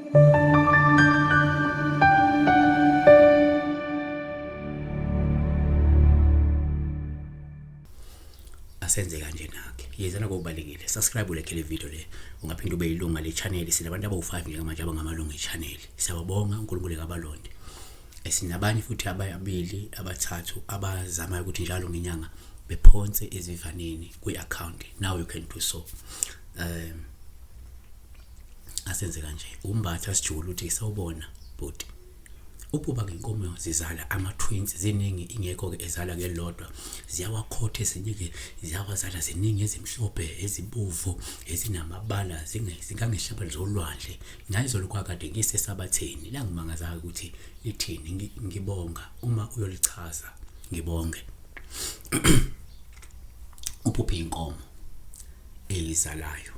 Asenze kanje nakhe. Yenzana kokubalekile. Subscribe ulekhe le video le. Ungaphinde ube yilunga le channel. Sinabantu abawu5 njengamanje abangamalunga e-channel. Siyababonga uNkulunkulu ekabalonde. Sinabanye futhi ababili abathathu abazamayo ukuthi njalo ngenyanga bephonse ezivaneni kwi-account. Now you can do so. Asenze kanje. Umbatha sijula uthi sawubona bhuti. Ububa ngenkomo zizala ama-twins ziningi ingekho-ke ezala ngelilodwa ziyawakhotha ezinye-ke ziyawazala ziningi ezimhlophe ezibovu ezinamabala zingangehlabane zolwandle. Ngayizolo kwakade ngisesabatheni langimangaza-ke ukuthi lithini ngibonga uma uyolichaza ngibonge. Uphuphe inkomo eyizalayo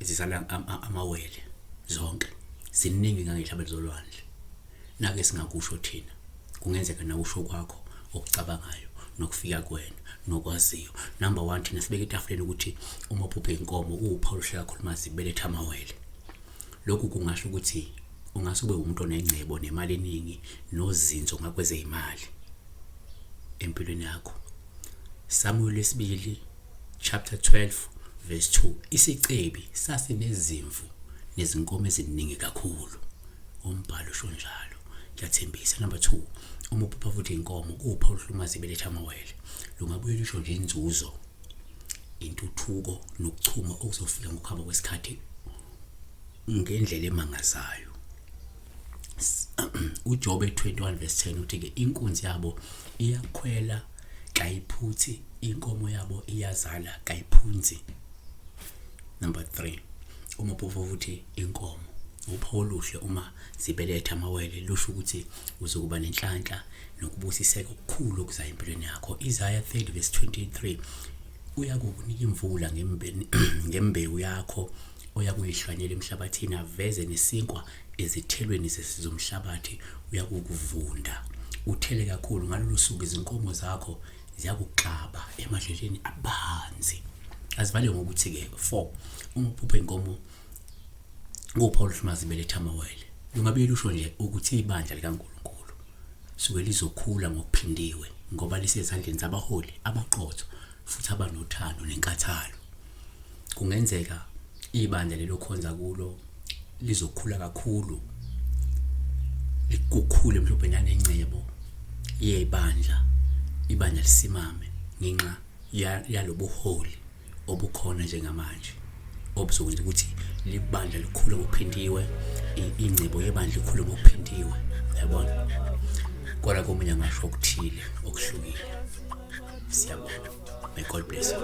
zizala amawele zonke ziningi ngangehlabelo zolwandle. Nake singakusho thina kungenzeka nawe usho kwakho okucabangayo nokufika kuwena nokwaziyo. Number 1 thina sibeke etafuleni ukuthi uma uphuphe inkomo kuwuphawu oluhle kakhulu uma zibeletha amawele. Lokhu kungasho ukuthi ungase ube umuntu onengcebo nemali eningi nozinzo ngakwezeyimali empilweni yakho. Samuel lesibili chapter 12 verse 2 isicebi sasinezimvu nezinkomo eziningi kakhulu. Umbhalo usho njalo. Ngiyathembisa. Number 2 uma uphupha futhi inkomo kupha oluhluma zibeletha amawele. Lungabuye lusho nje inzuzo, intuthuko nokuchuma okuzofika ngokuhamba kwesikhathi ngendlela emangazayo. uJobe 21 verse 10 uthi ke inkunzi yabo iyakhwela kayiphuthi, inkomo yabo iyazala kayiphunzi. Number 3 uma uphupha futhi inkomo uphawu oluhle uma zibeletha amawele lusho ukuthi uzokuba nenhlanhla nokubusiseka okukhulu okuzayo empilweni yakho. Isaiah 30 verse 23 uyakukunika imvula ngembewu yakho oyakuyihlwanyela emhlabathini aveze nesinkwa ezithelweni zomhlabathi uyakukuvunda uthele kakhulu. Ngalolu suku izinkomo zakho ziyakuxaba emadlelweni abanzi. Azivale ngokuthi-ke 4 uma uphupha inkomo kupha oluhle zibeletha amawele lungabe lusho nje ukuthi ibandla likaNkulunkulu suke lizokhula ngokuphindiwe ngoba lisezandleni zabaholi abaqotho futhi abanothando nenkathalo. Kungenzeka ibandla lelo khonza kulo lizokhula kakhulu likukhule mhlawumbe nanengcebo yebandla, ibandla lisimame ngenxa yalobuholi obukhona njengamanje obuzokwenza ukuthi libandla likhule ngokuphindiwe, ingcebo yebandla ikhule ngokuphindiwe, yabona. Kodwa komunye angasho okuthile okuhlukile. Siyabonga. May God bless you.